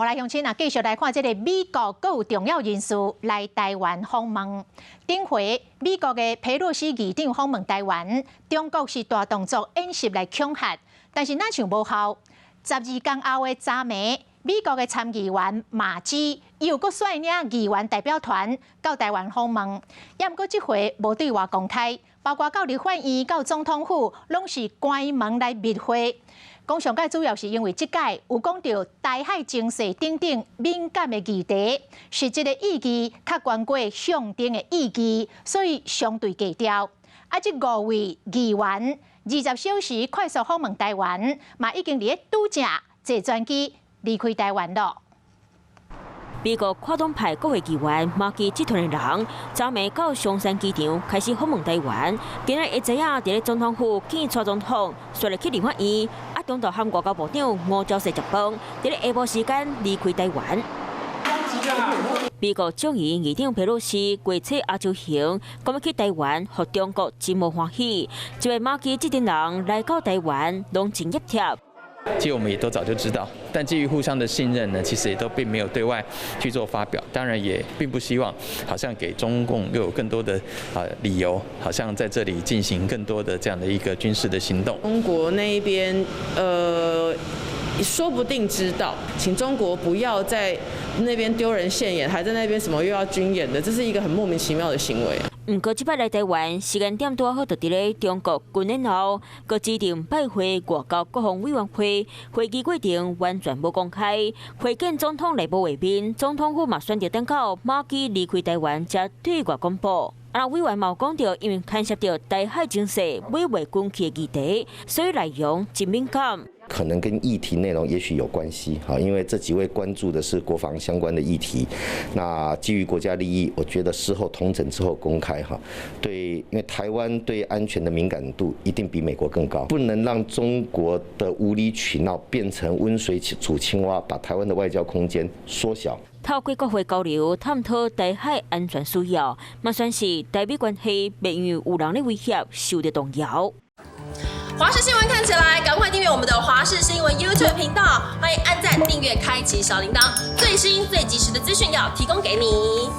好來，鄉親啊，繼續來看這个美國閣有重要人士來台灣訪問。頂回美國的佩洛西議長訪問台灣，中國是大動作演習來恐嚇，但是若像無效。12工後的昨暝，美國的參議員馬基又閣率領議員代表團到台灣訪問，也毋過這回無對外公開，包括到立法院、到總統府，攏是關門來密會。講上蓋主要是因為這擺有講著台海情勢等等敏感的議題，實質的意義較懸過象徵的意義，所以相對低調。啊，這五位議員20小時快速訪問台灣，嘛已經佇咧拄才坐專機離開台灣囉。美國跨黨派國會議員馬基這團的人，昨暝到松山機場開始訪問台灣。今仔日一早佇咧總統府見蔡總統，紲來去立法院，啊，中晝和外交部長吳釗燮食飯，佇咧下晡時間離開台灣。美國眾議院議長佩洛西過這亞洲行，講欲去台灣，予中國真無歡喜。這位馬基這陣人來到台灣，攏真入貼。其實我們也都早就知道，但基於互相的信任呢，其實也都並沒有對外去做發表。當然也並不希望，好像給中共又有更多的啊理由，好像在這裡進行更多的這樣的一個軍事的行動。中國那一邊，說不定知道，請中國不要在那邊丟人現眼，還在那邊什麼又要軍演的，這是一個很莫名其妙的行為。毋過這擺來台灣時間點拄好，就佇咧中國軍演後，閣指定拜會外交國防委員會，會議過程完全無公開。會見總統內無畫面，總統府嘛選擇等到馬基離開台灣才對外公布。啊，委員嘛有講著，因為牽涉著台海情勢、美墨軍器的議題，所以內容真敏感。可能跟議題內容也許有關係，哈，因為這幾位關注的是國防相關的議題，那基於國家利益，我覺得事後統整之後公開，哈，對，因為台灣對安全的敏感度一定比美國更高，不能讓中國的無理取鬧變成溫水煮青蛙，把台灣的外交空間縮小。透過國會交流探討台海安全需要，嘛算是台美關係袂因為有人的威脅受到動搖。華視新聞看起來，趕快訂閱我們的華視新聞 YouTube 頻道，歡迎按讚、訂閱、開啟小鈴鐺，最新最及時的資訊要提供給你。